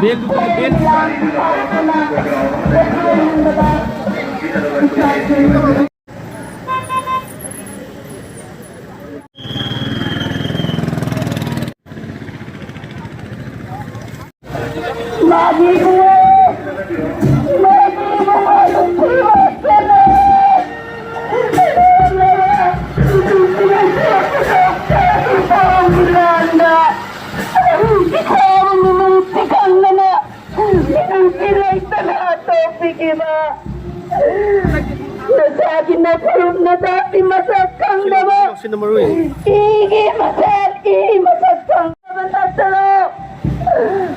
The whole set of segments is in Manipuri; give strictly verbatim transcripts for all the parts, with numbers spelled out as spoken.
ꯕꯦꯒꯇꯨ ꯄꯤꯌꯨ, ꯕꯦꯒ꯫ ꯃꯥꯒꯤ ꯏꯕꯨꯡꯉꯣ, ꯃꯥꯒꯤ ꯏꯕꯨꯡꯉꯣ ꯅꯨꯡꯁꯤꯕ ꯀꯦꯅꯦ꯫ ꯏꯈꯥꯕ ꯃꯤꯅꯨꯡ ꯄꯤꯈꯪꯗꯅ, ꯃꯤꯅꯨꯡꯁꯤ ꯂꯩꯇꯅ ꯇꯣꯛꯄꯤꯈꯤꯕ ꯅꯆꯥꯒꯤ ꯅꯐꯨꯔꯨꯞ ꯅꯆꯥꯒꯤ ꯃꯁꯛ ꯈꯪꯗꯕ, ꯁꯤꯅ ꯃꯔꯨ ꯑꯣꯏ꯫ ꯏꯒꯤ ꯃꯁꯛ, ꯏ ꯃꯁꯛ ꯈꯪꯗꯕ ꯅꯠꯇ꯭ꯔꯣ?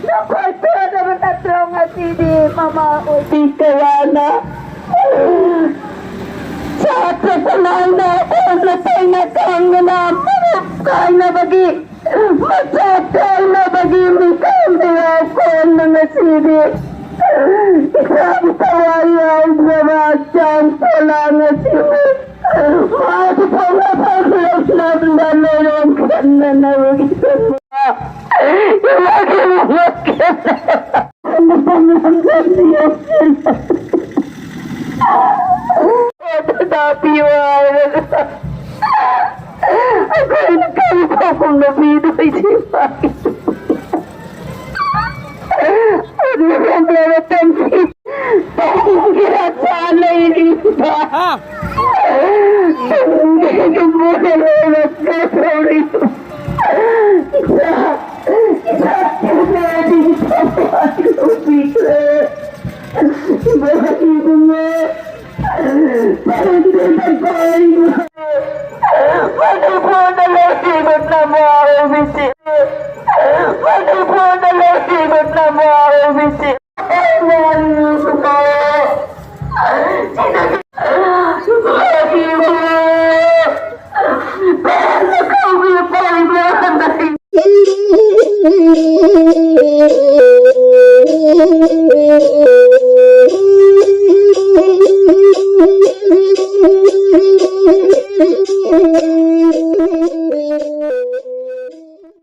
ꯅꯈꯣꯏ ꯄꯦꯟꯗꯕ ꯅꯠꯇ꯭ꯔꯣ ꯉꯁꯤꯗꯤ ꯃꯃꯥ ꯑꯣꯏꯕꯤ ꯀꯌꯥꯅ ꯆꯥꯛꯇ ꯆꯅꯥꯏꯅ ꯑꯣꯟꯅ ꯇꯩꯅ ꯀꯪꯗꯅ ꯃꯔꯨꯞ ꯀꯥꯏꯅꯕꯒꯤ ꯃꯆꯥ ꯀꯥꯏꯅꯕꯒꯤ ꯃꯤꯀꯝ ꯃꯤꯔꯥꯎ ꯀꯣꯟꯅ ꯉꯁꯤꯗꯤ ꯏꯁꯥꯒꯤ ꯊꯋꯥꯏ ꯌꯥꯎꯗ꯭ꯔꯕ ꯍꯛꯆꯥꯡ ꯄꯣꯂꯥꯡ ꯑꯁꯤꯕꯨ ꯃꯥꯒꯤ ꯊꯧꯅꯥ ꯐꯪꯂꯛꯅꯕ ꯂꯩꯔꯣꯡ ꯈꯟꯅꯅꯕꯒꯤꯗꯃꯛ ꯏꯃꯥꯒꯤ ꯃꯉꯛ ꯇꯥꯕꯤꯌꯨ ꯍꯥꯏꯔꯒ ꯑꯩꯈꯣꯏꯅ ꯀꯔꯤ ꯄꯥꯎꯈꯨꯝꯅ ꯄꯤꯗꯣꯏꯁꯤ? ꯑꯗꯨꯒꯨꯝꯕ ꯃꯇꯝꯁꯤ ꯇꯧꯒꯦꯔꯥ ꯆꯥ ꯂꯩꯔꯤꯕ? ꯍꯥ? ꯇꯨꯡꯒꯤ ꯌꯨꯝꯕꯨꯔꯦꯜ ꯑꯣꯏꯔꯛꯀꯗꯧꯔꯤꯕ ꯏꯆꯥ, ꯏꯆꯥ ꯊꯦꯡꯅꯔꯗꯤ ꯊꯋꯥꯏ ꯂꯧꯕꯤꯈ꯭ꯔꯦ꯫ ꯏꯕꯨꯡꯉꯣ, ꯃꯅꯤꯄꯨꯔꯗ ꯂꯩꯔꯤꯕ ꯅꯃꯥ ꯑꯣꯏꯕꯤꯁꯤ, ꯃꯅꯤꯄꯨꯔꯗ ꯂꯩꯔꯤꯕ ꯅꯃꯥ ꯑꯣꯏꯕꯤꯁꯤ,